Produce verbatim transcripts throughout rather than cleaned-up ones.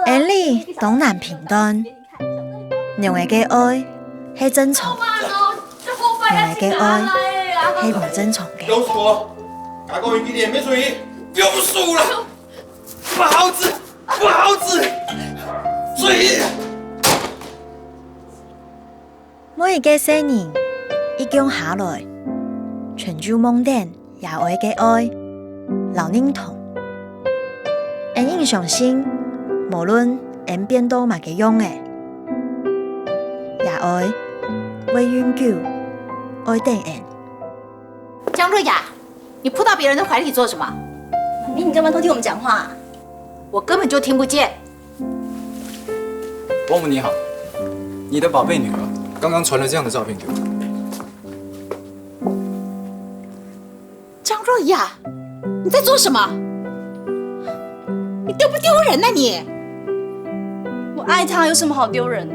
𫣆俚當難評斷，娘仔个愛係正常个，娘仔个愛係毋正常个。不用說，阿公，你一點沒注意，不用說了，不好使，不好使，注意。 每一個細人一降下來，全就望等爺哀个愛摎認同。𫣆人相信，無論𫣆變到麼个樣仔，爺哀會永久愛等𫣆。江若雅，你撲到別人的懷裡做什麼？你，你幹嘛偷聽我們講話啊？我根本就聽不見。 伯母你好，你的寶貝女兒剛剛傳了這樣的照片給我。張若雅，你在做什麼？你丟不丟人啊你？我愛她，有什麼好丟人的？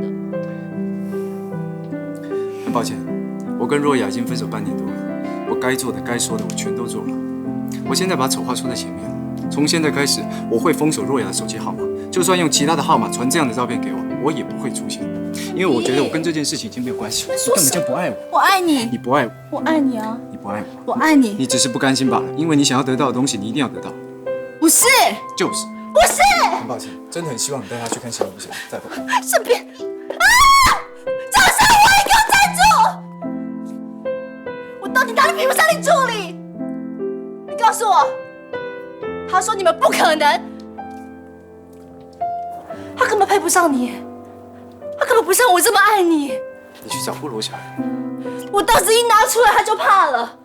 很抱歉，我跟若雅已經分手半年多了，我該做的、該說的我全都做了。我現在把醜話說在前面，從現在開始，我會封鎖若雅的手機號碼，就算用其他的號碼傳這樣的照片給我，我也不會出現，因為我覺得我跟這件事情已經沒有關係了，你根本就不愛我。我愛你。你不愛我。我愛你啊。你不愛我。我愛你。你只是不甘心罷了，因為你想要得到的東西，你一定要得到。不是。就是。不是。很抱歉，真的很希望你帶她去看心理醫生，再会。沈冰，啊！赵少偉，你給我站住！我到底哪裡比不上你助理？你告訴我。他說你們不可能。他根本配不上你，他根本不像我這麼愛你。你去找過羅小姐？我當時一拿出來，他就怕了。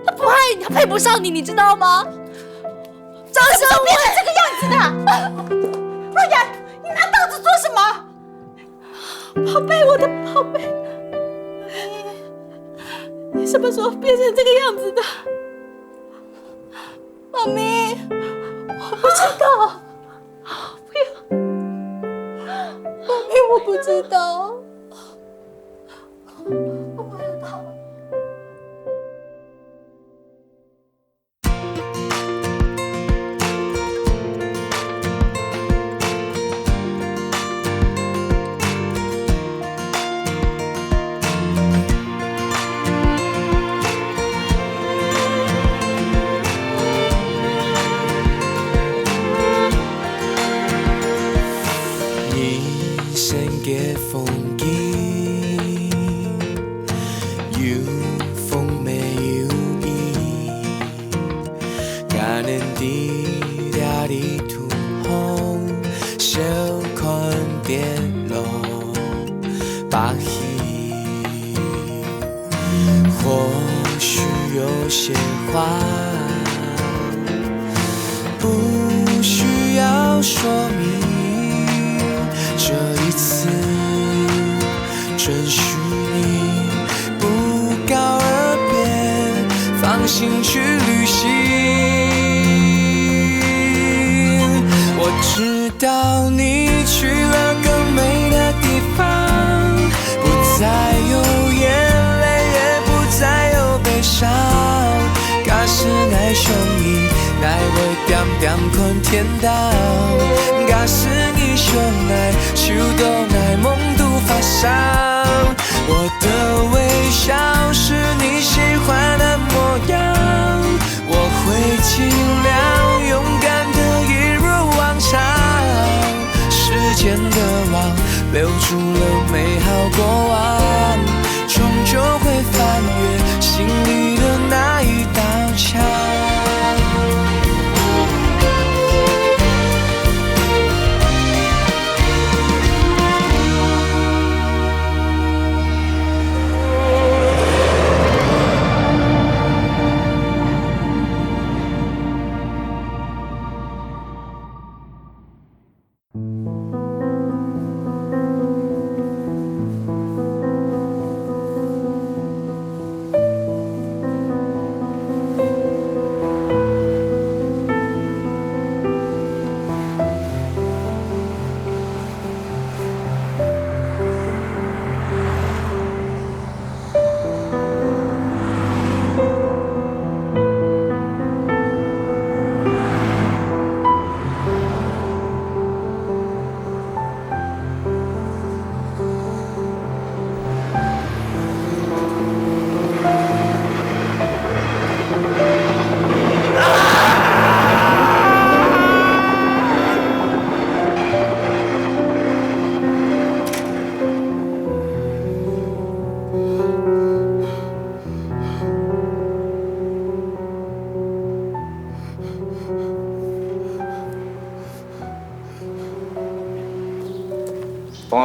他不愛你，他配不上你，你知道嗎？張小姐，你怎麼變成這個樣子的？若雅，你拿刀子做什麼？寶貝，我的寶貝，你，你什麼時候變成這個樣子的？媽咪，我不知道。不要。媽咪，我不知道。我不知道。人生个風景，有風也有雨。 可能在這裡途上，少看點落白雲。或許有些話，不需要說明，這一次 准許你不告而別，放心去旅行。我知道你去了更美的地方，不再有眼淚，也不再有悲傷。假使𠊎想你，𠊎會恬恬看天 到，假使你想𠊎，就當𠊎夢都發生。我的微笑是你喜歡的模樣，我會盡量勇敢地一如往常。時間的網留住了美好過往，終究會翻越心裡的那一道牆。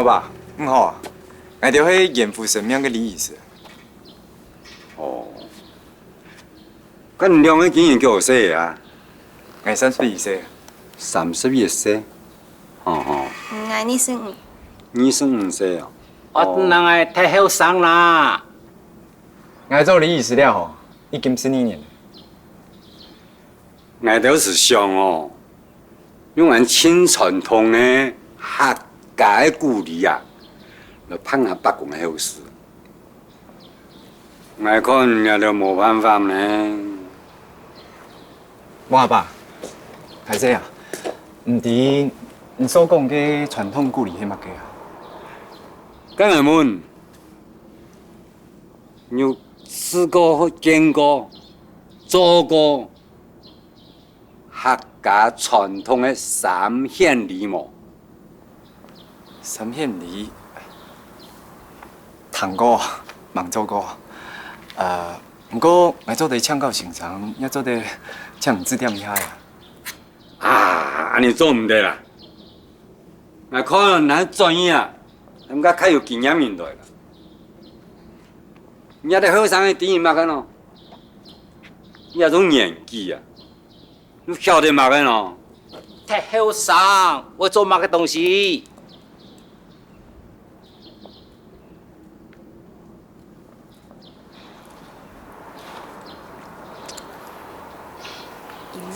好吧，你好啊，𠊎兜係延福生命个禮儀師。哦，該你兩个今年幾多歲啊？𠊎三十一歲。三十一歲？哦吼。𠊎二十五。二十五歲啊？哦，𠊎忒後生啦。𠊎做禮儀師了吼，已經十二年了。 𠊎兜係想哦，用恁盡傳統个客家个古禮啊，來辦下伯公个後事。𠊎看這兜無辦法呢。王阿伯，歹勢啊，毋知你所講个傳統古禮係麼个啊？該𠊎問，你有試過、見過、做過 客家傳統个三獻禮無？三獻禮，聽過，吂做過。呃，毋過𠊎做得請教先生，也做得請你指點一下呀。啊，恁樣做毋得啦！𠊎看你專業啊，應該較有經驗人來啦。你這兜後生个知人麼个喏？你這種年紀啊， 你曉得麼个喏？忒後生，會做麼个東西？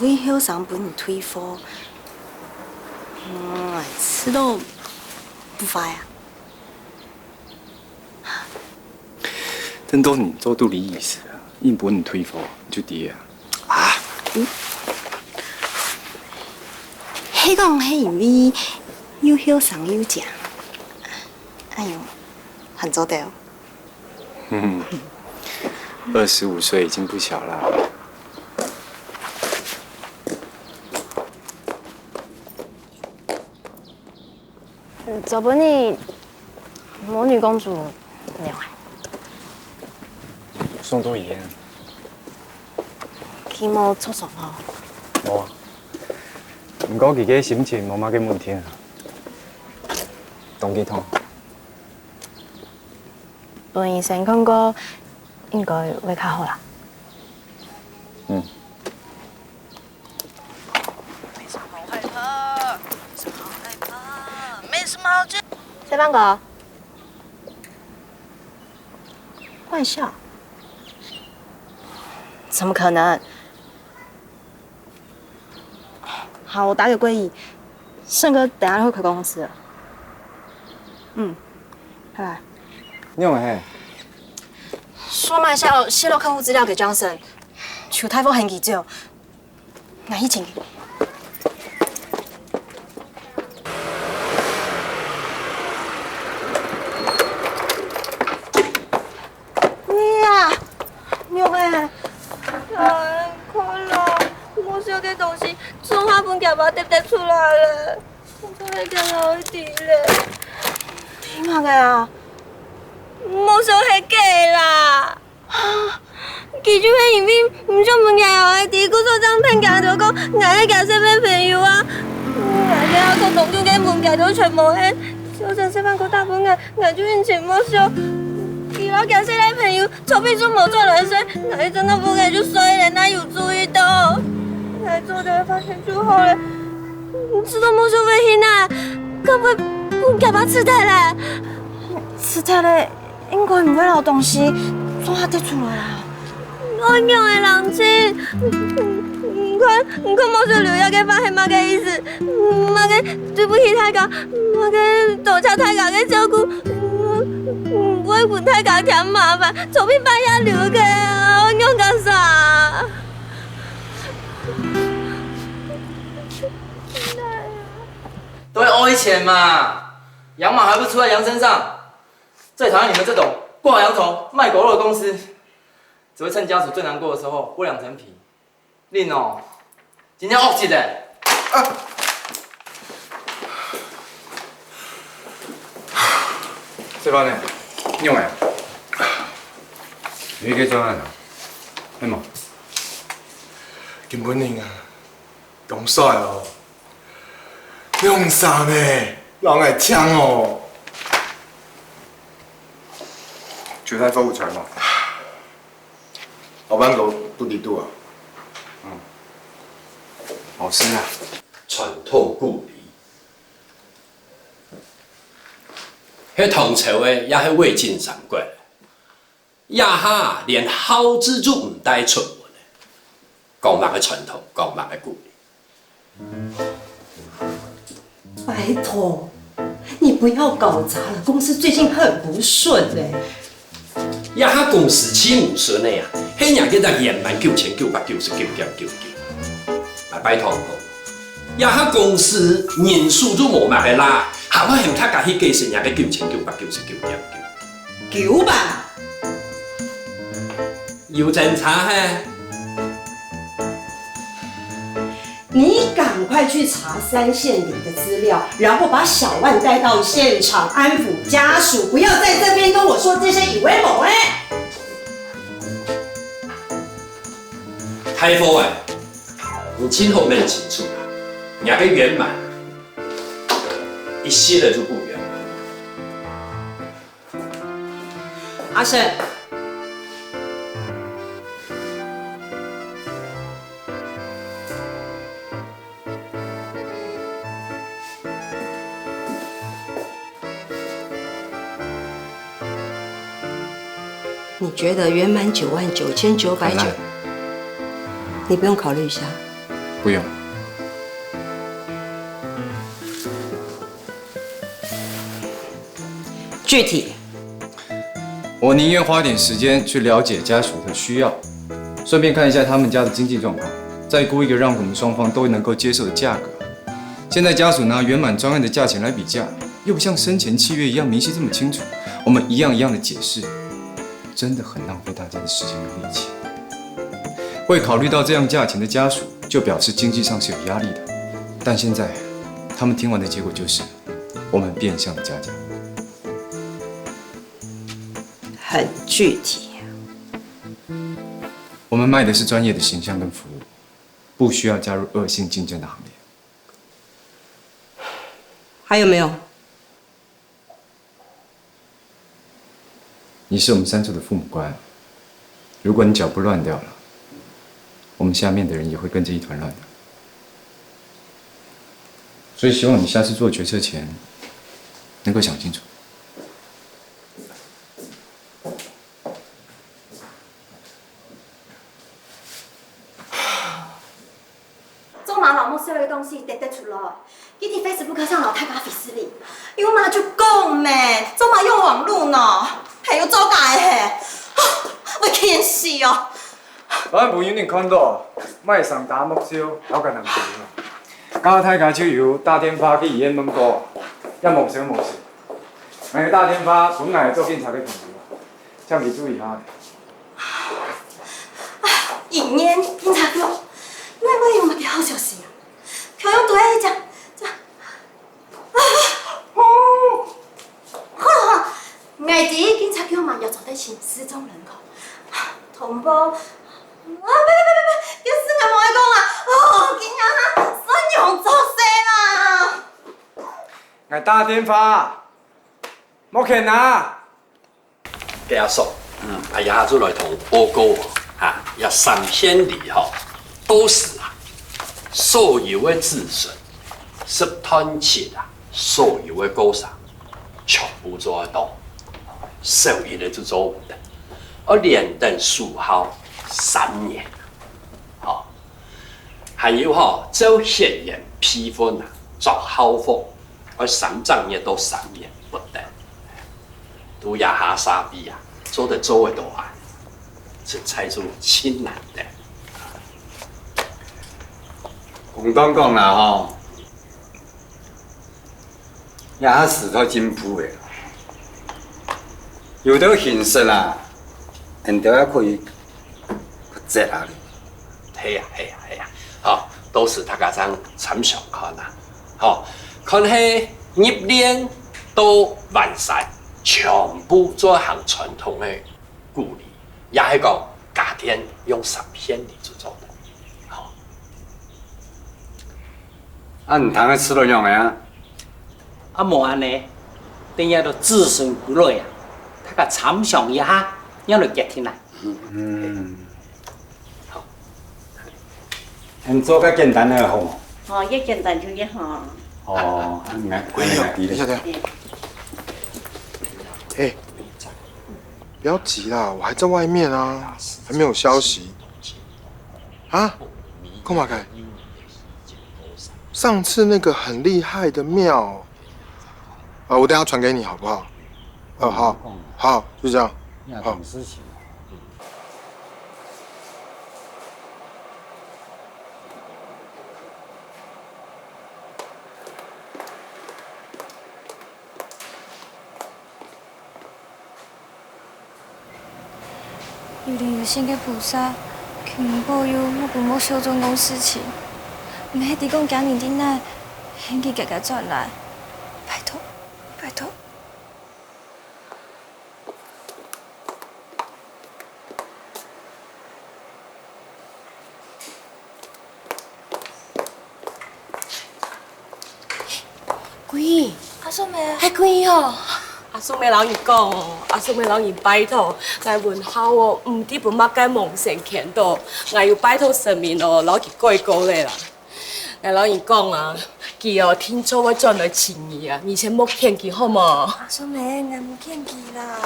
因為後生分人退貨，嗯，自動不壞啊。 等到你做到禮儀師啊，人分你退貨，你就知啊。啊！係講係因為又後生又靚，哎喲，還做得哦。二十五歲已經不小啦。昨晡日魔女公主仰仔？送到醫院。佢無著傷吼？無啊。毋過佢个心情無麼个問題啊。當健康。分醫生看過，應該會較好啦。嗯。 沒什麼好害怕，沒什麼好害怕，沒什麼好驚。小胖哥，怪笑。怎麼可能？好，我打給桂姨，勝哥等下會回公司了。嗯，拜拜。你有沒？數碼下洩露客戶資料給Johnson，求大夫很急救。 𠊎去請佢。喂呀，玉妹，哎，看啦，無燒个東西，總下分佢爸㧒㧒出來了，現在還驚佢會知咧。你麼个啊？無燒係假啦！ 佢就係因為毋想分佢阿姊知，故所正騙佢兜講𠊎係佢細妹朋友啊。𠊎這下講當久个物件都全無現，就算細胖哥打分𠊎，𠊎就緊尋無燒。佢摎佢細妹朋友，做乜就無做來睡，𠊎一轉到屋下就睡咧，哪有注意到？𠊎做得發現就好咧。知道無燒會去哪，該會分佢爸㧒㧒咧。㧒㧒咧。 應該毋會摎東西總下㧒出來啊。愛仰仔冷靜？你看，你看無燒留這个話係麼个意思？麼个對不起大家，麼个多謝大家个照顧，毋會分大家添麻煩，做乜半夜留个，愛仰結煞？都愛錢嘛，羊毛還不出在羊身上。 最討厭你們這種掛羊頭賣狗肉的公司，只會趁家屬最難過的時候剝兩層皮。恁哦，今天惡極了。啊！這班呢，用哎，有一個專案啊，係無？今晡日啊， 當帥哦！兩儕呢，摎𠊎搶哦！就在服务船嘛。老板哥，不敌度啊。嗯。好吃啊。传统故礼，係唐朝个，也係魏晋三國个。 這下連孝子都毋帶出門了，講麼个傳統，講麼个故禮。拜託，你不要搞砸了，公司最近很不順欸。這下公司盡毋順个啊，係若个隻圓滿九千九百九十九點九九。啊，拜託，這下公司人手都無麼个啦，還愛喊大家去解釋若个九千九百九十九點九。 九百。有爭差嘿。你趕快去查三線裡的資料，然後把小萬帶到現場安撫家屬，不要在這邊跟我說這些有的沒的。大夥仔，你盡好愐清楚啊，若个圓滿，一息仔都毋圓滿。 阿勝，你覺得圓滿九萬九千九百九，很爛。你不用考慮一下？不用。 具體？我寧願花點時間去了解家屬的需要，順便看一下他們家的經濟狀況，再估一個讓我們雙方都能夠接受的價格。現在家屬拿圓滿專案的價錢來比價，又不像生前契約一樣明細這麼清楚，我們一樣一樣的解釋，真的很浪費大家的時間跟力氣。會考慮到這樣價錢的家屬，就表示經濟上是有壓力的。但現在他們聽完的結果就是， 我們變相的加價。很具體。我們賣的是專業的形象跟服務，不需要加入惡性競爭的行列。還有沒有？ 你是我們三處的父母官，如果你腳步亂掉了，我們下面的人也會跟著一團亂的。所以希望你下次做決策前，能夠想清楚。 做麼摎莫燒个東西㧒㧒出來？佢在Facebook上摎大家會失禮。有麼就講咩，做麼用網路呢？還有做假个嘿，會氣死哦！昨暗晡有人看到，賣相打目睭，摎个人講啊。剛剛大家就有打電話去醫院問過，也無事無事。𠊎打電話分𠊎做警察个朋友，請佢注意下。 醫院警察局，哪會有麼个好消息啊？佢用對个，這，這，啊，好啦好啦，𠊎知警察局嘛也做得尋失蹤人口，通報，啊，別別別別別，該事𠊎無愛講啊，哦，今日哈，算用做事啦。𠊎打電話，莫譴啊！ 該阿叔，嗯，啊，這下就來同報告哦，哈，這三線裡吼，到時啊，所有个子孫，十段七啊，所有个過程，全部做得到，少一个就做毋得，愛連等守孝三年，吼。 還有吼，照血緣輩分啊，著孝服，愛三隻月到三年不等。在這下社會啊，做得做得到啊，實在就盡難得。公道講啦吼， 這下時代進步了，有兜形式啊，𠊎兜也可以去接下哩。係啊，係啊，係啊，吼，到時大家正參詳看啊，吼，看係入殮到還山，全部做行傳統个 故禮，也係講家電用三線禮就做得。吼。啊，你聽个試著仰仔啊？啊，無恁呢，等下到子孫歸來啊，大佮參詳一下，然後來決定啦。嗯。好。恁做較簡單个好無？哦，越簡單就越好。哦，恁樣，恁樣，等一下，等一下。哎，不要急啦，我還在外面啊，還沒有消息。啊？幹嘛開？上次那個很厲害的廟，啊，我等下傳給你好不好？哦，好，好，就這樣。好。有靈有性个菩薩，求你保佑，莫分我相中个事情。毋係在講今日定來，現佢遽遽轉來，拜託，拜託。 桂英，阿叔姆，係桂英哦。阿叔姆摎你講哦，阿叔姆摎你拜託，𠊎文孝哦，毋知分麼个魍神牽著，𠊎有拜託神明哦，摎佢改過了啦。𠊎摎你講啊，佢哦，定著會轉來尋你啊，你先莫譴佢好無？阿叔姆，𠊎無譴佢啦。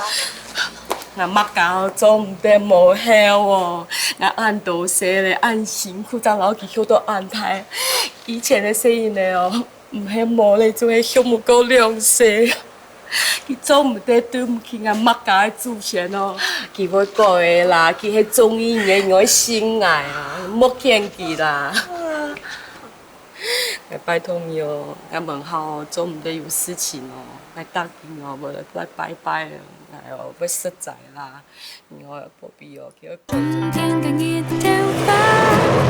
𠊎麼个哦，做毋得無孝哦，𠊎恁多歲了，恁辛苦正摎佢畜到恁大，以前个細人仔哦， 毋係無咧，就係畜毋過兩世。佢做毋得對毋起𠊎麼个个祖先哦。佢會改个啦，佢係中意你个，你愛信𠊎啊，莫譴佢啦。𠊎拜託你哦，𠊎文孝哦，做毋得有事情哦，𠊎答應哦，無來拜拜哦，𠊎哦，會實在啦。 你愛保庇哦，佢愛保重。春天个日頭花，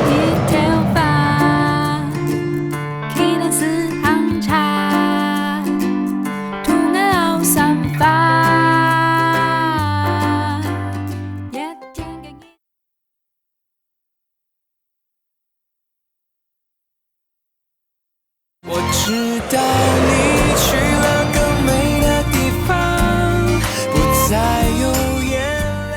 日頭花，既然是紅茶，兔兒好散發。熱天个日 我知道你去了更美的地方，不再有眼泪。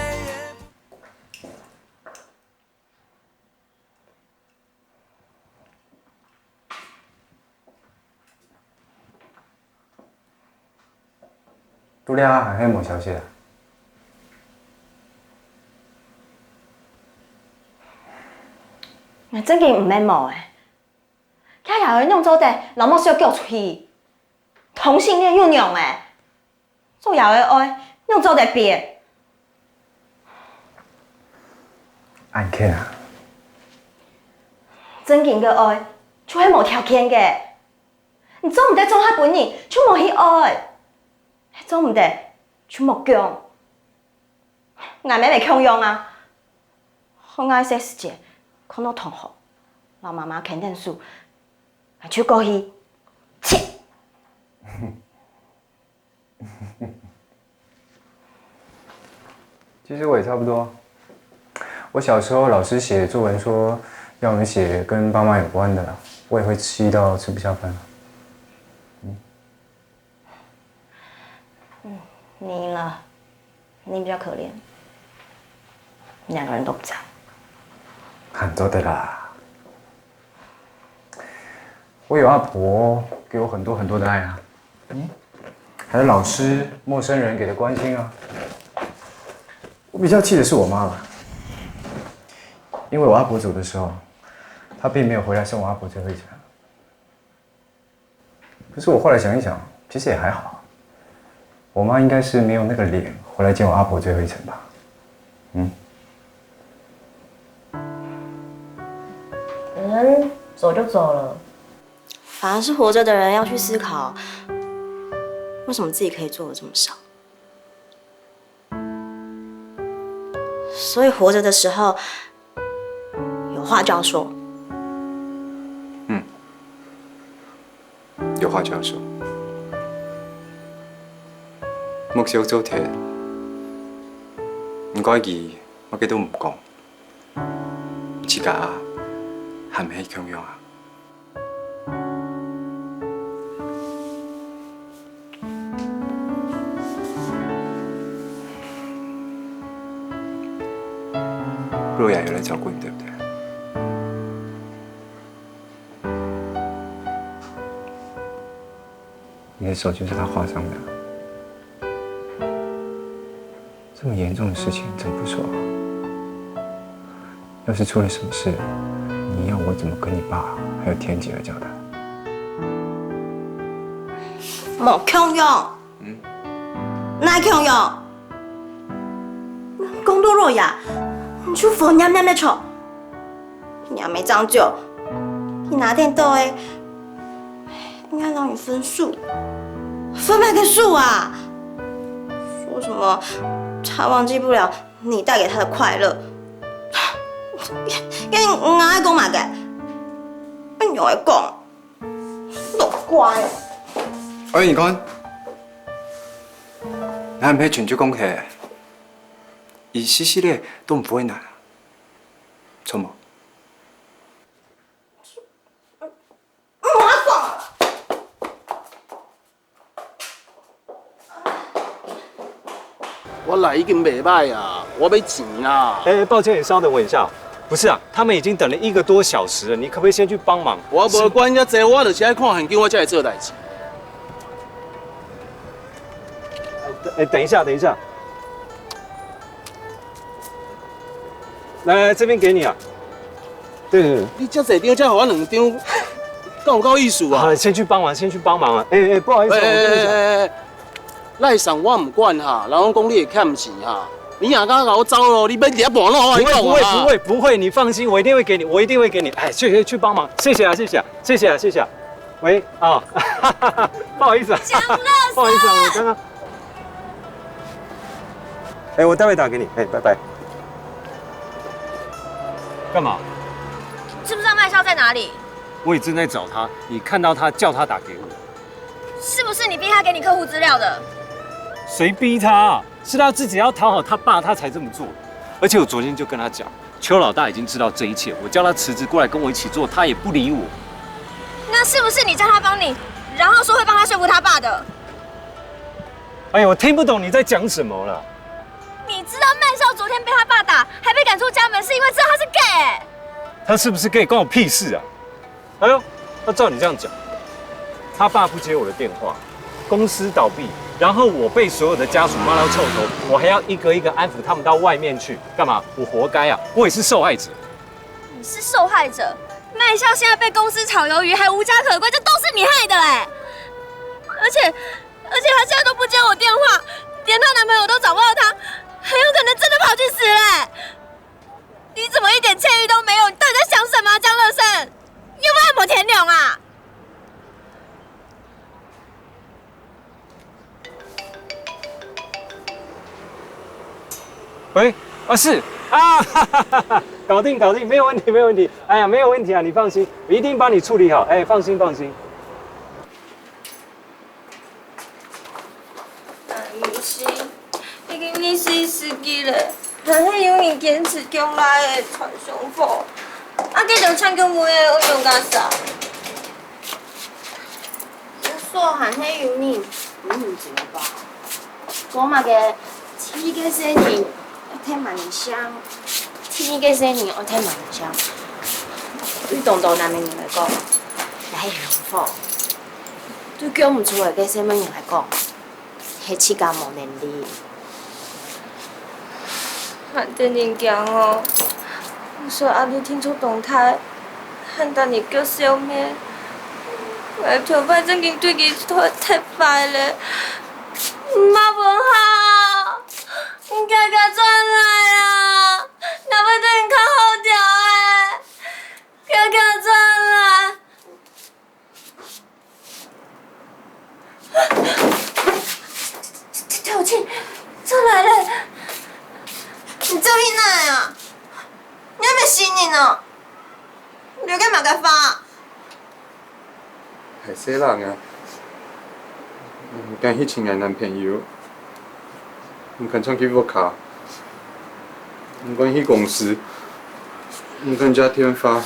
到這下還係無消息啊？𠊎正經毋係無欸，佢爺哀仰做得摎莫小腳出去？同性戀又仰仔？做爺哀哀仰做得變？恁譴啊！正經个愛就係無條件个。 你做毋得總係分人就無去愛，做毋得就莫講。𠊎乜乜共樣啊，害𠊎細時節看著同學摎媽媽牽等手，𠊎就過去，切！ 其實我也差不多。我小時候老師寫作文說要我們寫跟爸媽有關的啦，我也會氣到吃不下飯。嗯。嗯，你呢？你比較可憐，兩個人都不在。恁做得啦。 我有阿婆給我很多很多的愛啊，嗯，還有老師、陌生人給的關心啊。我比較氣的是我媽啦，因為我阿婆走的時候，她並沒有回來送我阿婆最後一程。可是我後來想一想，其實也還好，我媽應該是沒有那個臉回來見我阿婆最後一程吧。嗯。 人走就走了。反而是活著的人要去思考，為什麼自己可以做得這麼少。所以活著的時候，有話就要說。嗯，有話就要說。目睭做忒，毋怪佢，麼个都毋講。 自家啊，還係共樣啊。若雅有来找过你，对不对？你的手就是他划伤的。这么严重的事情怎么不说啊？要是出了什么事，你要我怎么跟你爸还有田姐儿交代？无共样。嗯？哪共样？讲到若雅，你就无念念个错。 你也没讲究，你拿电脑诶，应该让你分手，分哪个手啊？说什么他忘记不了你带给他的快乐，跟我爱讲嘛个，你有爱讲，都怪。哎，你看，男朋友就讲起，一息息的都不会难啊，错吗？ 我来已经袂歹啊，我要钱啊！哎，抱歉，你稍等我一下。不是啊，他们已经等了一个多小时了，你可不可以先去帮忙？我无管遮济，我就是爱看现金，我才会做代志。哎，等一下，等一下。 来，来，这边给你啊。对对对。你遮侪张，才予我两张，够有够意思啊？啊，先去帮忙，先去帮忙啊。哎哎，不好意思，我跟你讲。哎哎哎，赖上我毋管哈，人讲你会欠钱哈，你若敢甲我走咯，你要掠半路，我跟你讲啊。不会不会不会不会，你放心，我一定会给你，我一定会给你。哎，去去去帮忙，谢谢啊，谢谢啊，谢谢啊，谢谢啊。喂啊，不好意思啊，讲垃圾。不好意思啊，我刚刚。 哎，我待会打给你。哎，拜拜。干嘛？知不知道麦少在哪里？我也正在找他，你看到他叫他打给我。是不是你逼他给你客户资料的？谁逼他啊？是他自己要讨好他爸，他才这么做。而且我昨天就跟他讲，邱老大已经知道这一切，我叫他辞职过来跟我一起做，他也不理我。那是不是你叫他帮你，然后说会帮他说服他爸的？ 哎呀，我听不懂你在讲什么了。你知道麦少昨天被他爸打，还被赶出家门，是因为知道他是 gay。他是不是 gay 关我屁事啊？哎呦，那照你这样讲，他爸不接我的电话，公司倒闭，然后我被所有的家属骂到臭头，我还要一个一个安抚他们到外面去，干嘛？我活该啊！我也是受害者。你是受害者，麦少现在被公司炒鱿鱼，还无家可归，这都是你害的嘞！而且 而且他现在都不接我电话，连他男朋友都找不到他，很有可能真的跑去死嘞！你怎么一点歉意都没有？你到底在想什么啊，江乐生？你有没有爱摩天龙啊？喂，啊，是啊，哈哈哈哈，搞定搞定，没有问题没有问题。哎呀，没有问题啊，你放心，我一定帮你处理好。哎，放心放心。 啊，有时已经二十一世纪了，还是有人坚持将来个传统服，啊，继续抢救妹个运动家啥？有说还是有人，有人知道吧？讲嘛个，第一个生日， 爱听慢声，第二个生日爱听慢声。对当多男人来讲，也係幸福；对讲毋出来个細妹人来讲，係自家无能力。还得人讲哦，我说阿弟听出动态，还得人叫笑咩？我头发正经对佢脱脱坏了，妈不好。 你遽遽转来啊！若會對你較好條欸，遽遽轉來。頭前，轉來了！你走去哪啊？你還無死人哦？流个麼个花？ 害死人啊！毋敢去尋𠊎男朋友，毋敢轉去屋下，毋敢去公司，毋敢接電話。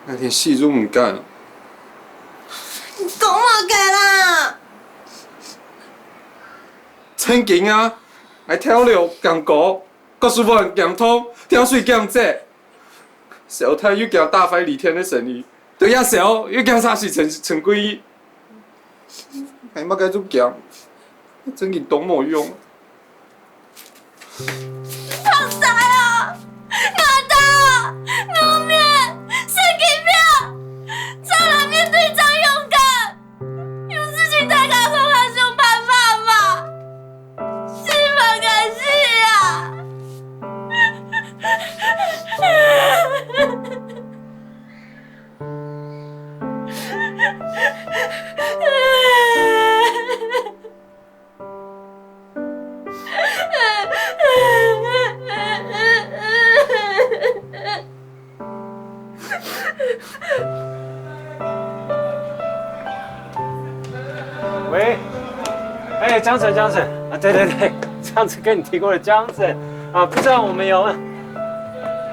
𠊎連死都毋敢。你講麼个啦？天光啊，𠊎跳樓驚高，割手腕驚痛，跳水驚跌，燒炭又驚打壞李天个生意，對這燒又驚殺死陳，陳桂義。 𠊎麼个都驚，正經當無用。放手啊！拿刀！我面！神經病！再來面對張勇敢！有事情大家好好想辦法嘛！死嘛該死啊！ 喂，哎，江晨，江晨啊，對對對，上次跟你提過的江晨啊，不知道我们有，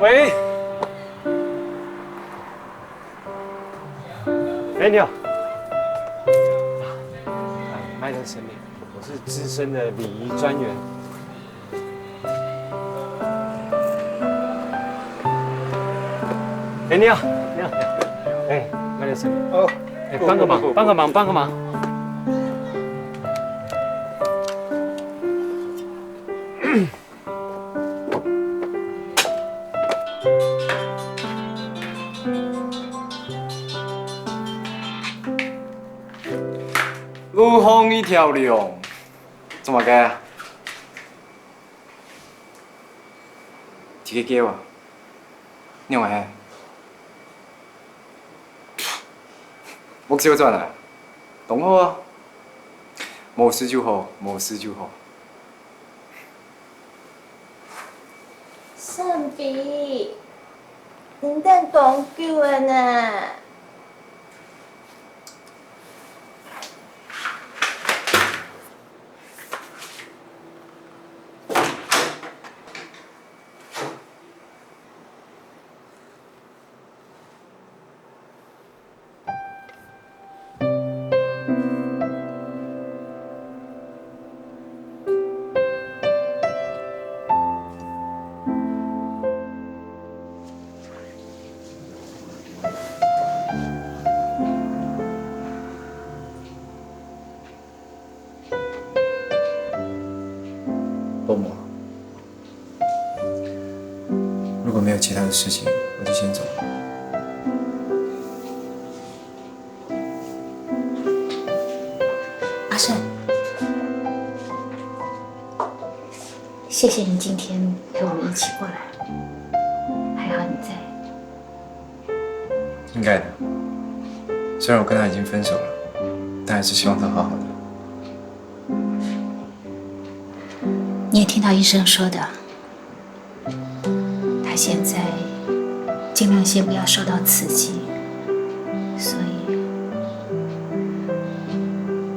喂，哎，你好，啊，麦克生命，我是资深的礼仪专员。 哎，你好，你好，哎，麦克生，哦，哎，帮个忙，帮个忙，帮个忙。路上一条龙，做么个啊？ 自家噭啊？仰仔係？屋小轉來，當好啊！無事就好，無事就好。善比，你等當久了呢。伯母，如果没有其他的事情，我就先走了。阿胜，谢谢你今天陪我们一起过来，还好你在。 应该的。虽然我跟他已经分手了，但还是希望他好好的。你也听到医生说的，他现在尽量先不要受到刺激，所以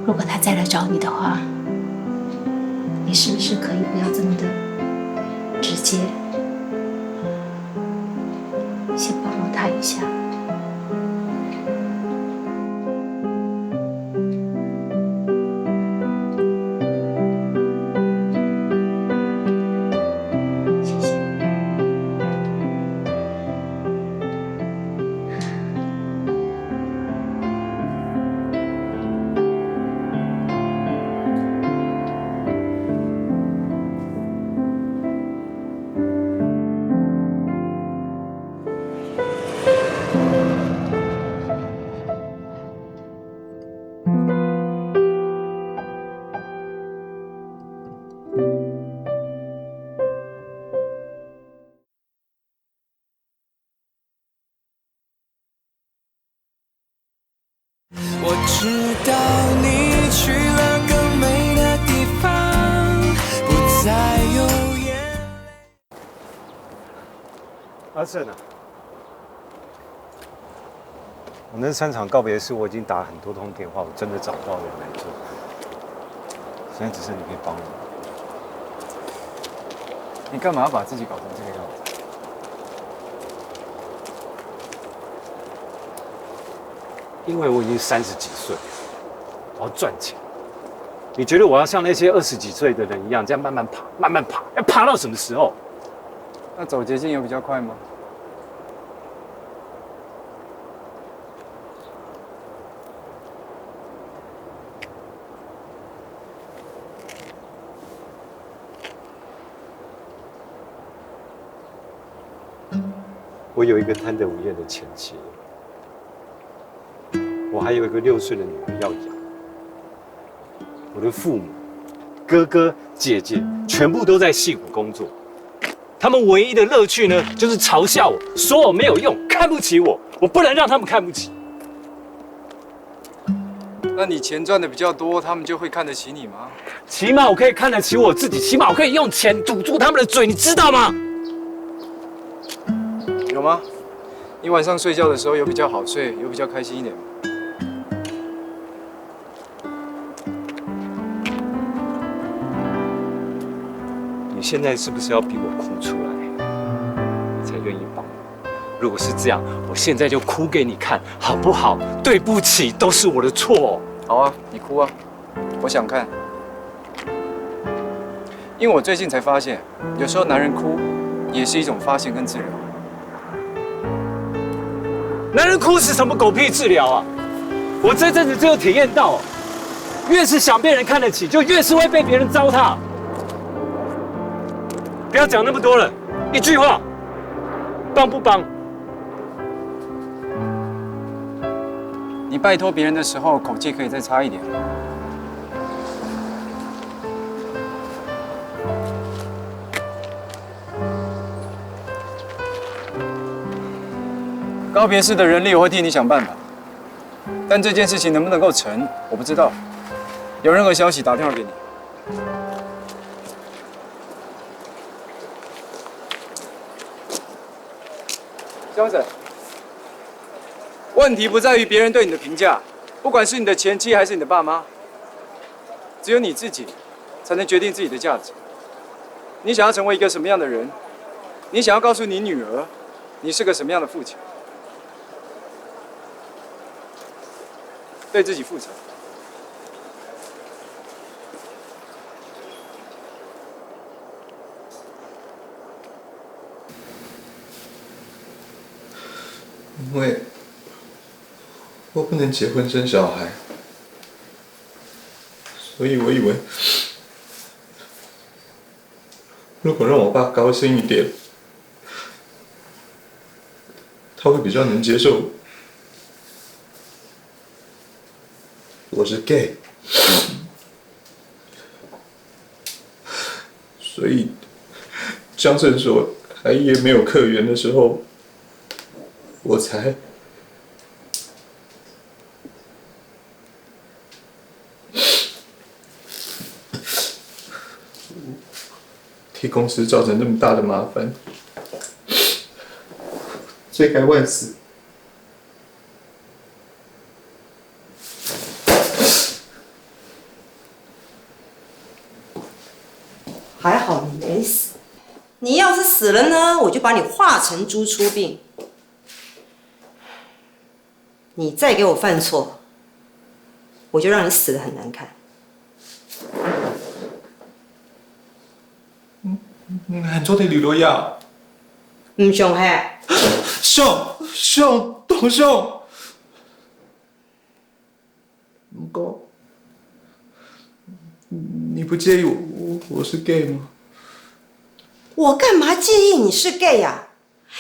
如果他再来找你的话，你是不是可以不要这么的直接？ 先帮忙他一下。谢谢。我知道你去了更美的地方，不再有眼泪。阿胜啊，我那三场告别式，我已经打很多通电话，我真的找不到人来做。现在只剩你可以帮我。你干嘛要把自己搞成这个样子？因为我已经三十几岁了，我要赚钱。你觉得我要像那些二十几岁的人一样，这样慢慢爬，慢慢爬，要爬到什么时候？那走捷径有比较快吗？我有一个贪得无厌的前妻，我还有一个六岁的女儿要养。我的父母、哥哥、姐姐全部都在戏谷工作，他们唯一的乐趣呢，就是嘲笑我，说我没有用，看不起我。我不能让他们看不起。那你钱赚的比较多，他们就会看得起你吗？起码我可以看得起我自己，起码我可以用钱堵住他们的嘴，你知道吗？有吗？你晚上睡觉的时候有比较好睡，有比较开心一点吗？你现在是不是要逼我哭出来，你才愿意帮我？如果是这样，我现在就哭给你看，好不好？对不起，都是我的错。好啊，你哭啊，我想看。因为我最近才发现，有时候男人哭也是一种发泄跟治疗。男人哭是什么狗屁治疗啊？我这阵子只有体验到，越是想被人看得起，就越是会被别人糟蹋。不要讲那么多了，一句话，帮不帮？你拜托别人的时候，口气可以再差一点。告别式的人力我会替你想办法，但这件事情能不能够成，我不知道。有任何消息打电话给你。江仔，问题不在于别人对你的评价，不管是你的前妻还是你的爸妈，只有你自己才能决定自己的价值。你想要成为一个什么样的人？你想要告诉你女儿，你是个什么样的父亲？对自己负责。因为我不能结婚生小孩，所以我以为，如果让我爸高兴一点，他会比较能接受我是 gay。所以江正说他也没有客源的时候，我才替公司造成那么大的麻烦，罪该万死。还好你没死。你要是死了呢，我就把你化成猪出殡。你再给我犯错，我就让你死得很难看。你还做得留落呀？唔想嘿？想，想，当想。 不过，你不介意我我我是 gay 吗？我干嘛介意你是 gay 呀？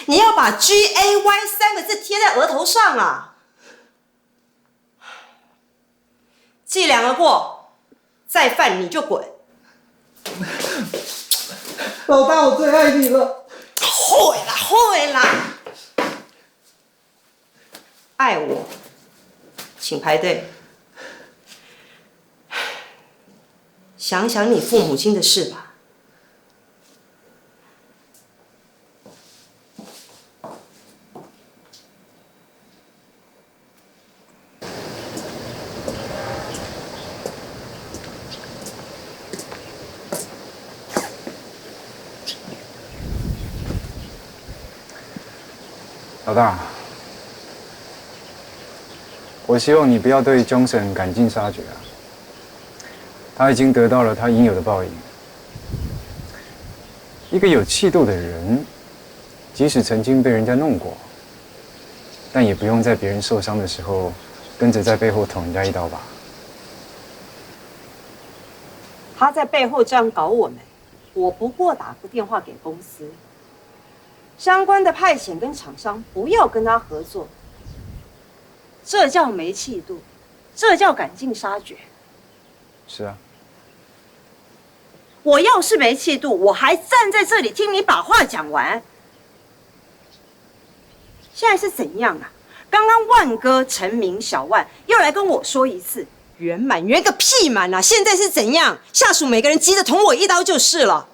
你要把 G A Y 三个字贴在额头上啊！记两个过，再犯你就滚。老大，我最爱你了。后悔啦，后悔啦！ 爱我，请排队。想想你父母亲的事吧。老大，我希望你不要对 Johnson 赶尽杀绝啊。他已经得到了他应有的报应。一个有气度的人，即使曾经被人家弄过，但也不用在别人受伤的时候跟着在背后捅人家一刀吧。他在背后这样搞我们，我不过打个电话给公司，相关的派遣跟厂商不要跟他合作，这叫没气度，这叫赶尽杀绝。是啊，我要是没气度，我还站在这里听你把话讲完。现在是怎样啊？刚刚万哥、陈明、小万又来跟我说一次，圆满圆个屁满啊！现在是怎样？下属每个人急着捅我一刀就是了。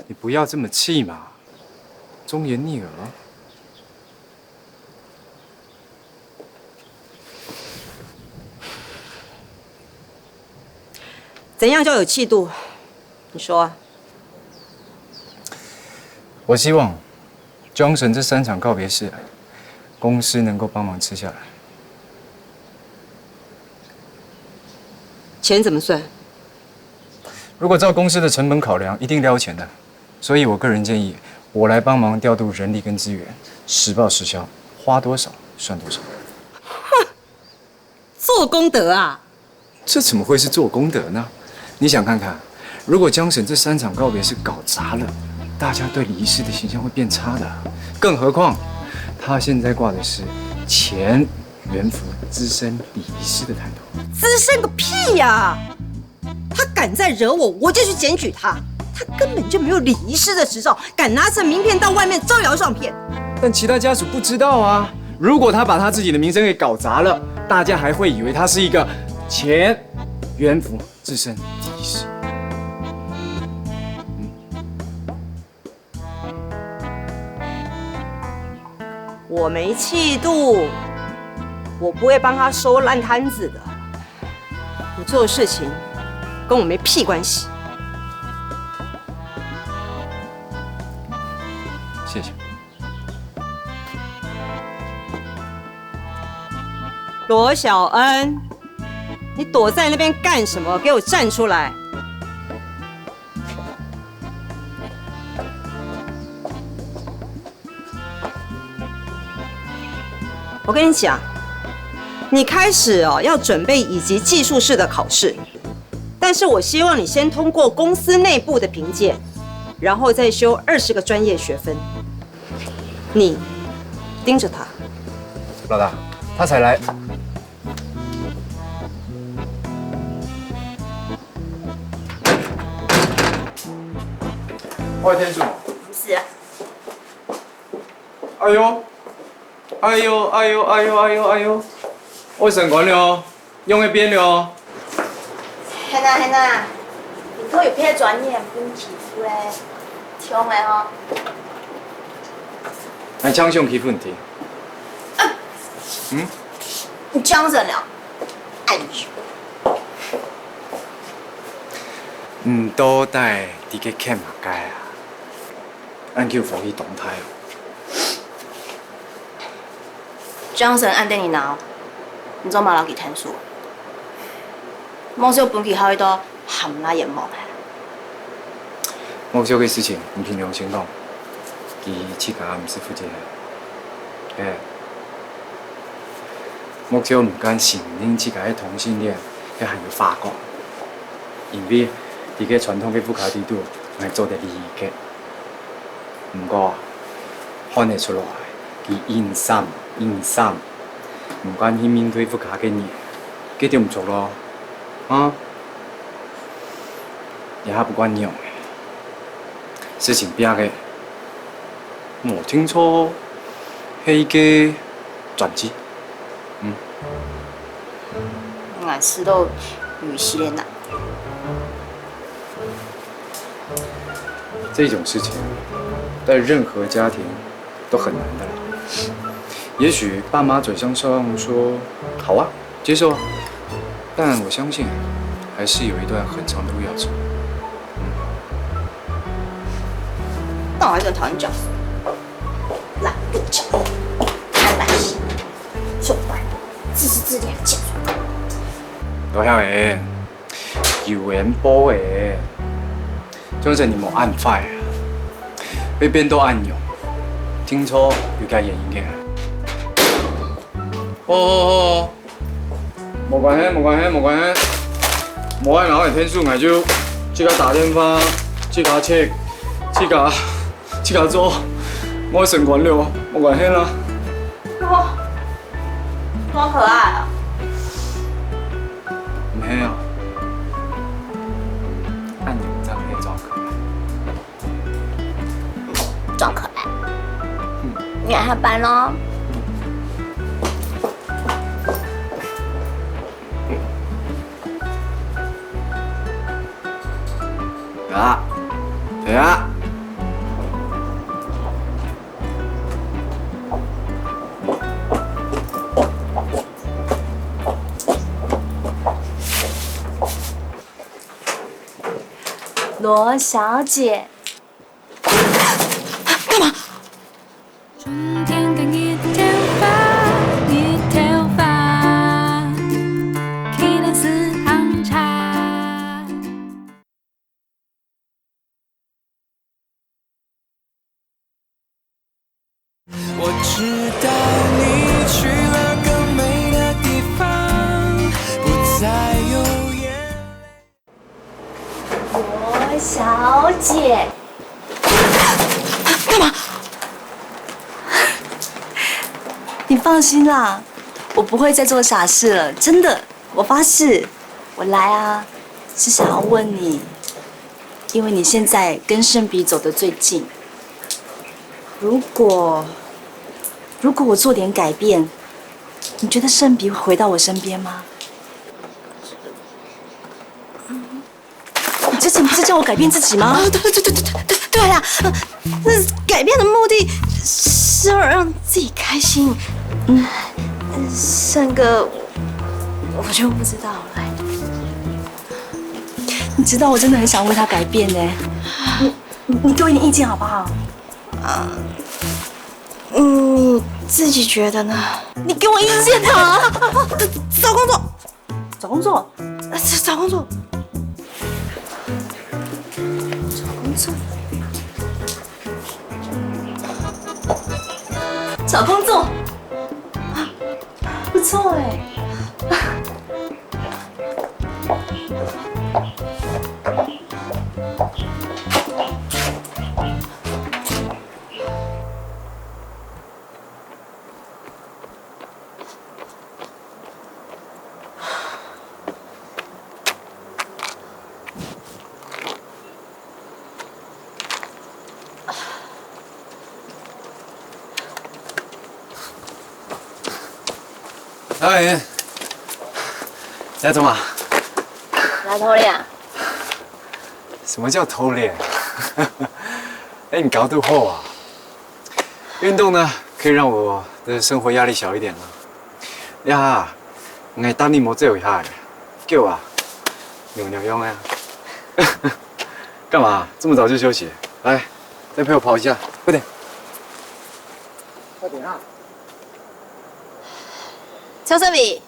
你不要这么气嘛，忠言逆耳。怎样叫有气度？你说。我希望 Johnson 这三场告别式，公司能够帮忙吃下来。钱怎么算？如果照公司的成本考量，一定要钱的。所以我个人建议，我来帮忙调度人力跟资源，实报实销，花多少算多少。做功德啊！这怎么会是做功德呢？你想看看，如果 Johnson 这三场告别式搞砸了，大家对礼仪师的形象会变差的。更何况，他现在挂的是前元福资深礼仪师的抬头。资深个屁呀、他敢再惹我，我就去检举他。他根本就没有礼仪师的执照，敢拿着名片到外面招摇撞骗。但其他家属不知道啊。如果他把他自己的名声给搞砸了，大家还会以为他是一个前元福资深礼仪师。我没气度，我不会帮他收烂摊子的。你做的事情跟我没屁关系。谢谢。罗小恩，你躲在那边干什么？给我站出来！我跟你讲，你开始哦要准备乙级技术士的考试，但是我希望你先通过公司内部的评鉴，然后再修二十个专业学分。你盯着他。老大，他才来。我天主，不是啊，哎呦，哎呦，哎呦，哎呦，哎呦，哎呦，我升官了哦，用一遍了哦。係啊係啊，你都有別專業分欺負咧，像个吼。哎，强雄欺负你听。嗯？你讲真了？哎呦！你到底在該欠麼个啊？恁久無去動態哦。 Johnson恁得人惱，你做麼摎佢𢯭手？莫少分佢好一到含拉眼望啊！莫少个事情，你憑良心講，佢自家毋使負責个。嘿，莫少毋敢承認自家係同性戀，佢還有話講，因為佢个傳統个屋下制度，還做得理解。 毋過，看得出來，佢因三因三，毋敢去面對屋下个人，該就毋著咯，啊？這下不管仰仔，事情變个，無定著係一個轉機。 𠊎試著有一息仔難。這種事情，在任何家庭都很難的啦。也許爸媽嘴上說：「好啊，接受啊。」但我相信，還是有一段很長的路要走。但我還是很討厭講，懶惰講，貪婪型，醜八怪，自私自利，賤。到遐个，有緣報个，總是你無恁壞啊，會變到恁樣，定著有佢原因个。好好好，無關係，無關係，無關係，無愛拿你騙數，𠊎就自家打電話，自家check，自家 自家做，𠊎升官了，無關係啦。哦，多可愛啊！毋係啊，恁樣正係裝可愛。裝可愛。嗯。你來上班囉。 啊，對啊。羅小姐，幹嘛？ 春天跟日頭花，日頭花，既然是紅茶。我知道你去了更美的地方，不再有眼泪。 罗小姐，幹嘛？你放心啦，我不會再做傻事了，真的，我發誓。我來啊，是想要問你，因為你現在跟盛筆走得最近，如果，如果我做點改變，你覺得盛筆會回到我身邊嗎？ 你之前不是叫我改變自己嗎？啊，對，對，對，對，對，對啦，呃，那改變的目的是要讓自己開心。嗯，盛哥，我就不知道了。你知道我真的很想為他改變呢。你，你，你給我一點意見好不好？啊，你自己覺得呢？你給我意見啊！找工作， 找工作，呃，找，找工作，找工作，找工作，啊，不錯欸。 哎，來做麼？來偷練。什麼叫偷練？哎，你搞肚好啊？ 運動呢，可以讓我的生活壓力小一點啊。呀，𠊎等你莫走一下欸，夠啊，扭扭用啊。幹嘛這麼早就休息？來，再陪我跑一下，快點。快點啊！邱勝美，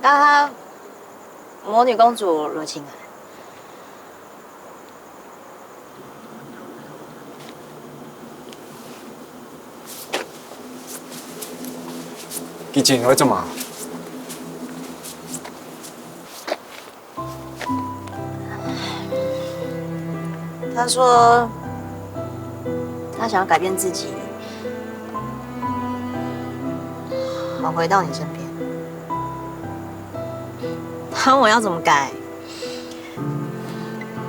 剛剛魔女公主入侵了。 佢進來做麼？她說，她想要改變自己，好回到你身邊。那我要怎麼改？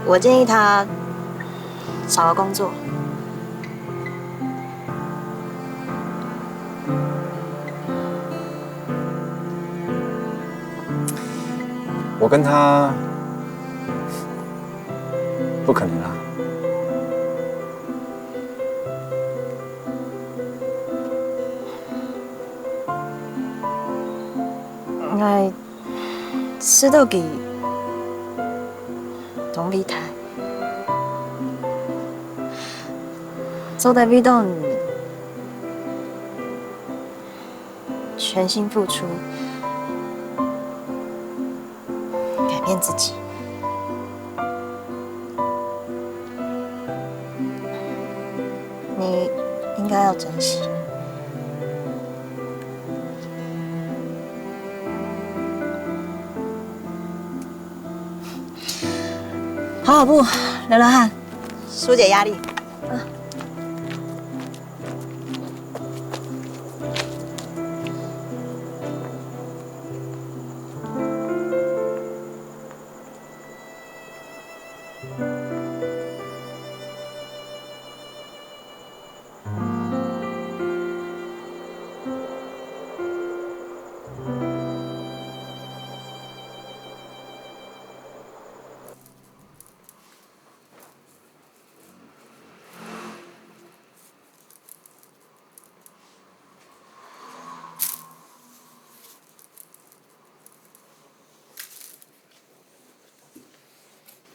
我建議她找個工作。我跟她不可能啊。哎， 知道佢當偉大，做得為到你全心付出，骗自己。你应该要珍惜。跑跑步，流流汗，疏解压力。啊。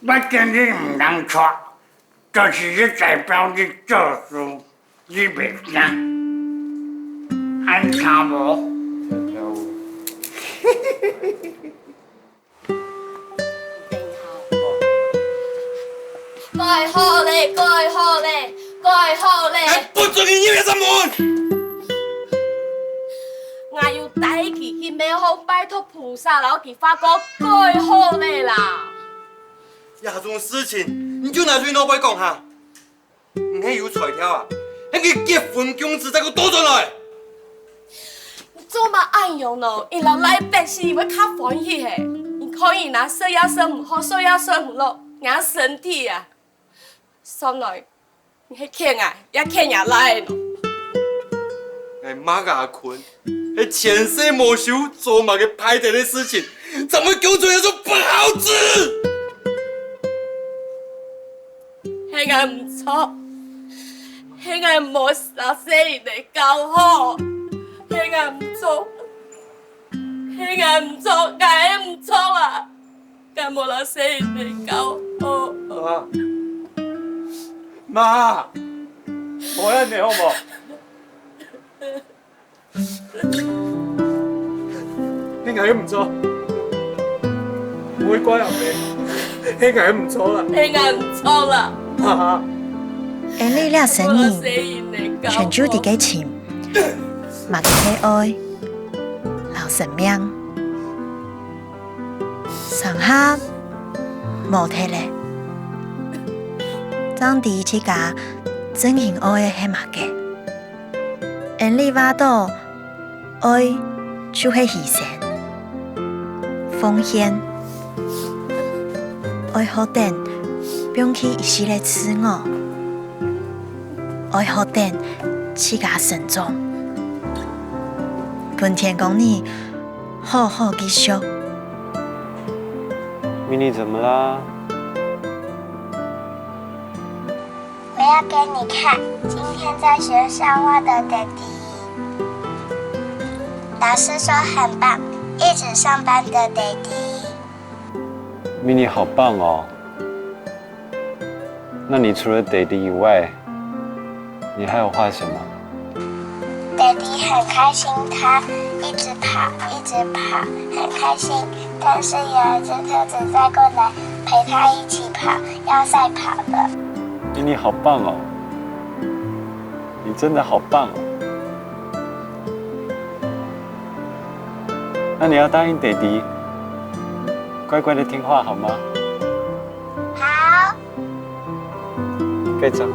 我建议毋通錯，就是你代表你做事，你袂驚，安聽無？改好咧，改好咧，改好咧！哎，不准你入來這門！𠊎有帶佢去廟方拜託菩薩，摎佢發過改好咧啦。這種事情，你就拿出去老闆講哈？你係有才調啊？喊佢結婚供子再過倒轉來！你做麼恁樣呢？佢摎倈仔食會較歡喜嘿。你看佢啊，食也食毋好，睡也睡毋落，𠊎身體啊！ 算來，你係欠𠊎，也欠若倈仔咯。𠊎罵阿坤，係前世無修，做麼个歹忒个事情，正會供出這種不孝子。係𠊎毋著，係𠊎無摎細人仔教好，係𠊎毋著，係𠊎毋著，𠊎係毋著啊！ 敢無摎細人仔教好？媽，媽，無恁樣好無？係𠊎毋著，毋會怪阿姆，係𠊎毋著啦。係𠊎毋著啦。媽。𫣆俚這生人，全就在該尋，麼个係愛，摎生命。 上下無忒咧，正知自家真心愛个係麼个。𫣆俚話著，愛就係犧牲、奉獻，愛學等放棄一息仔自我，愛學等自家成長，分天光日 好好繼續。咪咪怎麼啦？我要給你看今天在學校畫的爹地。老師說很棒，一直上班的爹地。咪咪好棒哦！ 那你除了爹地以外，你還有畫什麼？爹地很開心，他一直跑，一直跑，很開心。但是有一隻兔子載過來，陪他一起跑，要賽跑了。咪咪好棒哦！你真的好棒哦！那你要答應爹地，乖乖的聽話好嗎？好。 該張。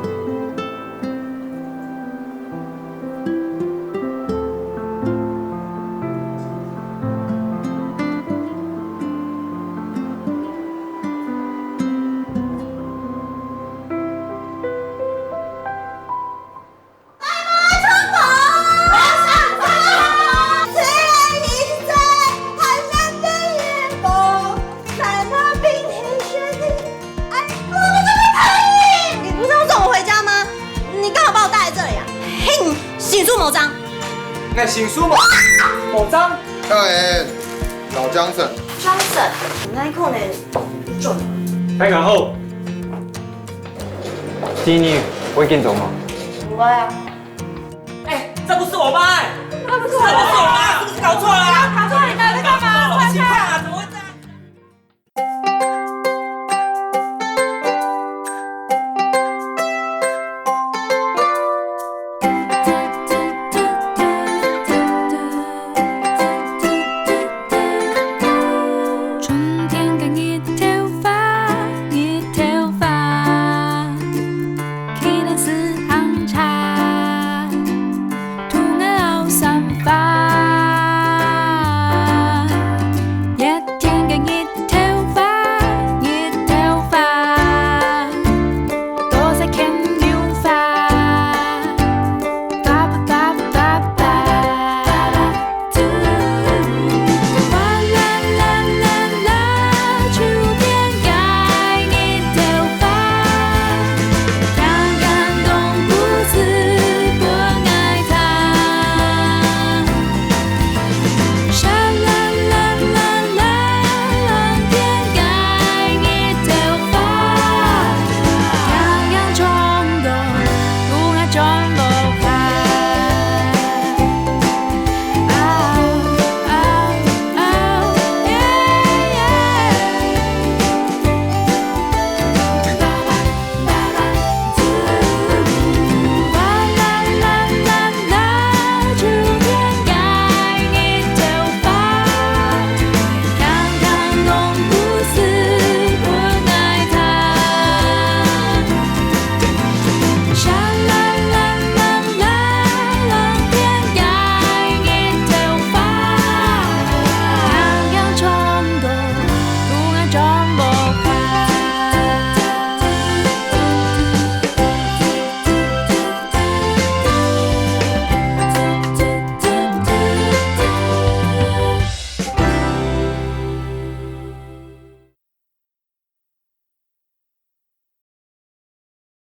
你不是要送我回家嗎？你幹嘛把我帶來這裡啊？嘿，你心術無正。那心術無，無正。哎，老江神。江神，你那一口呢？準。大家好。 今日會緊張嗎？不會啊。哎，這不是我媽哎！這不是我媽！是不是搞錯了啊？搞錯了！